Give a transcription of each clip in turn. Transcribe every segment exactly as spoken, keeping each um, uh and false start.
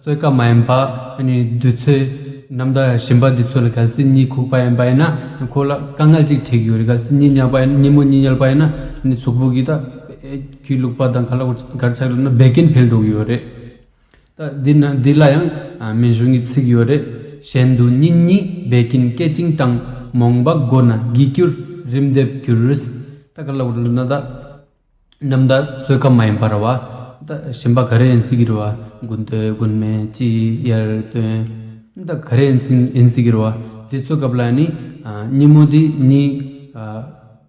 སོས་ཀ་མ་ཡིན་པ་ཨ་ནི་དུས་ཚོད་ནམ་ཟླ་གཞན་པ་འདི་ཚོ་ལ་གལ་སྲིད་གཉིད་ཁུག་པ་ཡིན་པ་ཡིན་ན་ཁོ་ལ་དཀའ་ངལ་ཅིག་འཕྲད་ཀྱི་ཡོད་རེད། གལ་སྲིད་གཉིད་ཉལ་པ་ཡིན་ན་ཉིན་མོ་གཉིད་ཉལ་པ་ཡིན་ན་ཨ་ནི་གཟུགས་པོ་གི་ད་ཨེ་གུས་ལུག་པ་དང་ག་ལ་གོ་གར་ཆགས་ལ་ན་བད་ཀན་འཕེལ་འགྲོ་གི་ཡོད་རེད། ད་འདི་ན་འདི་ལ་ཡང་ཨ་སྨན་གཞུང་གི་ཚིག་ཡོད་རེད། གཞན་དུ་གཉིད་ཉལ་བད་ཀན་སྐད་ཅིག་གྲང་། རྨོངས་པ་མགོ་ན་འགྱིག་སྐྱུར་རིམས་འདེབས་འགྱུར། ད་ག་ལ་གོ་ལ་ན་ད། ནམ་ཟླ་སོས་ཀ་མ་ཡིན་པ་རེད་བ། ད་གཞན་པ་ག་རེ་ཡིན་སྲིད་ཀྱི་རེད་བ། དགུན་སྟོད་དགུན་སྨད་དཔྱིད་དབྱར་སྟོན། ད་ག་རེ་ཡིན་སྲིད་ཡིན་སྲིད་ཀྱི་རེད་བ། དེ་ཚོའི་སྐབས་ལ་ནི་ཨ་ཉིན་མོ་དེ་གཉིད་ཨ་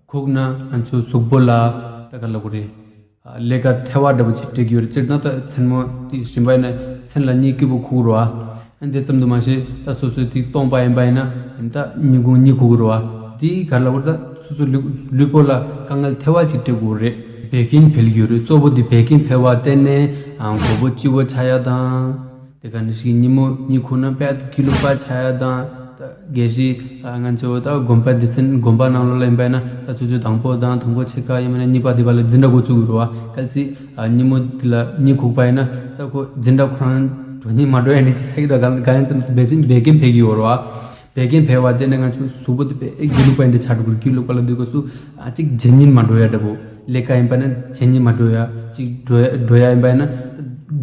ཁུག་ན་ང་ཚོའི་གཟུགས་པོ་ལ་ད་ག་ལབ་དགོས་རེད། ཨ་ལས་ཀ་ཐལ་བ་འདྲ་པོ་ཅིག་སྤྲད་ཀྱི་ཡོད་རེད། སྤྱིར་ན་ད་མཚན་མོ་དེ་བཞིན་པ་ཡིན་ན་མཚན་ལ་གཉིད་སྐྱིད་པོ་ཁུག་རེད་བ། ཨ་འདི་ཙམ་དུ་མ་ཟད་ད་སོ་སོའི་ཐིག་སྟོང་པ་ཡིན་པ་ཡིན་ན་ད་ཉིན་གུང་གཉིད་ཁུག་རེད་བ། དེའི་ག་ལ་བར་ད་སོ་སོ་ལུས་ལུས་པོ་ལ་དཀའ་ངལ་ཐེབས་པ་ཅིག་སྤྲད་དགོས་རེད། བད་ཀན་འཕེལ་གྱི་ཡོད་རེད། གཙོ་བོ་དེ་བད་ཀན་འཕེལ་བ་བརྟེན་ནས་ཨ་མགོ་བོ་སྐྱིད་པོ་ཆགས་ཡ་དང་། དེ་ག་ནང་བཞིན་ཉིན་མོ་གཉིད་ཁུག་ན་དཔེ་གུས་ལུག་པ་ཆགས་ཡ་དང་། ད་གལ་སྲིད་ཨ་ང་ཚོ་ད་དགོན་པ་འདི་སེམས་དགོན་པ་ནང་ལོགས་ལ་ཡིན་པ་ཡིན་ན་ད་ཆུ་ཚོད་དང་པོ་དང་དང་པོ་ཕྱེད་ཀ་ཡིན་པ་ན་གཉིས་པ་དེ་བ་ལ་འཛིན་གྲྭ་འགོ་བཙུགས་ཡོད་རེད་བ། གལ་སྲིད་ཨ་ཉིན་མོ་དེ་ལ་གཉིད་ཁུག་པ་ཡིན་ན་ད་ཁོ་འཛིན་གྲྭ་ཁོ་རང་འགྲོ་སྙིང་མ་འགྲོ་ཡ་འདྲ་ཅིག་ཆགས་ཀྱི་འདུག་ག་ག་ཡིན་ཟེར་ན་བད་ཀན་བད་ཀན་འཕེལ་གྱི་ཡོད་རེད་བ། བད་ཀན་འཕེལ་བ་དེ་ནས་ང་ཚོ་གཟུགས་པོ་དེ་དཔེ་གུས་ལུག་པ་འདྲ་ཆགས་འགྲོ་གི་རེད། གུས་ལུག་པ་ལབ་དུས་སྐབས་སུ་ཨ་གཅིག་བྱེད་སྙིང་མ་འགྲོ་ཡ་འདྲ་པོ། ལས་ཀ་ཡིན་པ་ན་བྱེད་སྙིང་མ་འགྲོ་ཡ། གཅིག་འགྲོ་ཡ་འགྲོ་ཡ་ཡིན་པ་ཡིན་ན་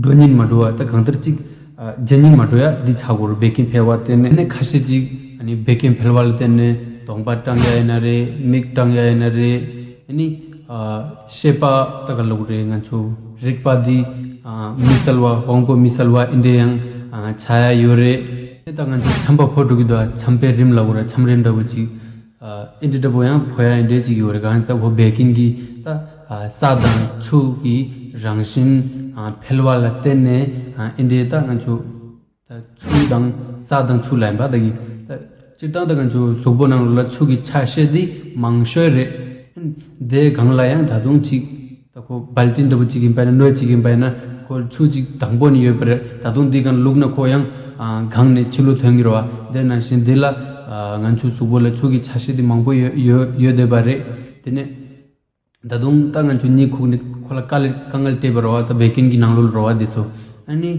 འགྲོ་སྙིང་མ་འགྲོ་བ། ད་གང་ལྟར་གཅིག་ཨ་བྱེད་སྙིང་མ་འགྲོ་ཡ་འདི་ཆགས་དགོས་རེད། བད་ཀན་འཕེལ་བ་བརྟེན་ནས་ཁ་ཤས་ཅིག་ཨ་ནི་བད་ཀན་འཕེལ་བ་ལ་བརྟེན་ནས་གདོང་པ་སྐྲངས་ཡ་ཡིན་ན་རེད། མིག་སྐྲངས་ཡ་ཡིན་ན་རེད། ཨ་ནི་ཨ་ཤེས་པ་ད་ག་ལབ་དགོས་རེད། ང་ཚོ་རིག་པ་འདི་ཨ་མི་གསལ་བ་དབང་པོ་མི་གསལ་བ་འདི་འདྲ་ཡང་ཨ་ཆགས་ཡ་ཡོད་རེད། ད་ང་ཚོ་ཆམ་པ་ཕོག་འགྲོ་གི་འདུག་ཆམ་པའི་རིམས་ལབ་དགོས་རེད། ཆམ་རིམས་འདྲ་པོ་ཅིག་ཨ་འདི་འདྲ་པོ་ཡང་ཕོག་ཡ་འདི་འདྲ་ཅིག་ཡོད་རེད། གང་ལྟར་ཁོ་བད་ཀན་གྱི་ད་ཨ་ས་དང་ཆུ་གི་རང་བཞིན་ཨ་འཕེལ་བ་ལ་བརྟེན་ནས་ཨ་འདི་འདྲ་ད་ང་ཚོ་ད་ཆུ་དང་ས་དང་ཆུ་ལ་ཡིན་པ་ད་གི་ད་སྤྱིར་བཏང་ད་ང་ཚོ་གཟུགས་པོ་ནང་ལ་ཆུ་གི་ཆ་ཤས་འདི་མང་ཤོས་རེད། དེ་སྒང་ལ་ཡང་ད་དུང་ཅིག་ད་ཁོ་སྦལ་ཏིན་འདྲ་པོ་ཅིག་ཡིན་པ་ན་སྣོད་ཅིག་ཡིན་པ་ན་ཁོ་ཆུ་ཅིག་དང་པོ་ནས་ཡོད་པ་རེད། ད་དུང་འདི་སྒང་བླུགས་ན་ཁོ་ཡང་ཨ་གང་ནས་ཕྱི་ལོགས་ཐོན་གྱི་རེད་བ། དེ་ནང་བཞིན་འདི་ལ་ཨ་ང་ཚོའི་གཟུགས་པོ་ལ་ཆུ་གི་ཆ་ཤས་འདི་མང་པོ་ཡོད་ཡོད་ཡོད་བསྡད་པ་རེད། དེ་ནས་ད་དུང་ད་ང་ཚོ་གཉིད་ཁུག་ནས་ཁོ་ལ་དཀའ་ལས་དཀའ་ངལ་སྤྲད་པ་རེད་བ། ད་བད་ཀན་གྱི་ནང་ལོགས་ལ་རེད་བ་འདི་ཚོ། ཨ་ནི་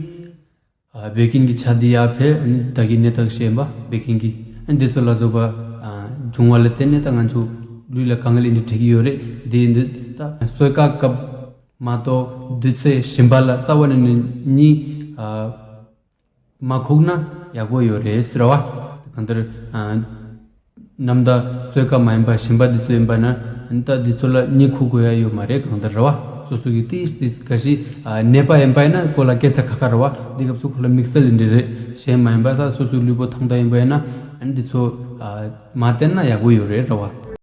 ཨ་བད་ཀན་གྱི་ཆ་འདི་ཡར་འཕེལ། ཨ་ནི་ད་གིན་ནད་རྟགས་བཤད་པ་བད་ཀན་གྱི་ཨ་ནི་འདི་ཚོ་ལ་སོགས་པ་ཨ་འབྱུང་བ་ལ་བརྟེན་ནས་ད་ང་ཚོ་ལུས་ལ་དཀའ་ངལ་འདི་འདྲ་འཕྲད་ཀྱི་ཡོད་རེད། འདི་འདི་ད་སོས་ཀ་སྐབས་མ་གཏོགས་དུས་ཚོད་གཞན་པ་ལ་རྩ་བ་ནས་ནི་གཉིད་ཨ་མ་ཁུག་ན་ཡག་པོ་ཡོད་རེད་ཟེར་བ། གང་ལྟར་ཨ་ནམ་ཟླ་སོས་ཀ་མ་ཡིན་པ་གཞན་པ་འདི་ཚོ་ཡིན་པ་ན་ད་འདི་ཚོ་ལ་གཉིད་ཁུག་དགོས་ཡ་ཡོད་མ་རེད། གང་ལྟར་རེད་བ། སོ་སོ་གི་ཏིས་ཏིས་ག་ཞིག་ཨ་ནད་པ་ཡིན་པ་ཡིན་ན་ཁོ་ལ་སྐད་ཆ་ཁ་ཁ་རེད་བ། འདི་སྐབས་སུ་ཁོ་ལ་དམིགས་བསལ་འདི་རེད། གཞན་མ་ཡིན་པ་ད་སོ་སོའི་ལུས་པོ་ཐང་ཐང་ཡིན་པ་ཡིན་ན་ཨ་ནི་འདི་ཚོ་ཨ་མ་བསྟེན་ན་ཡག་པོ་ཡོད་རེད་རེད་བ།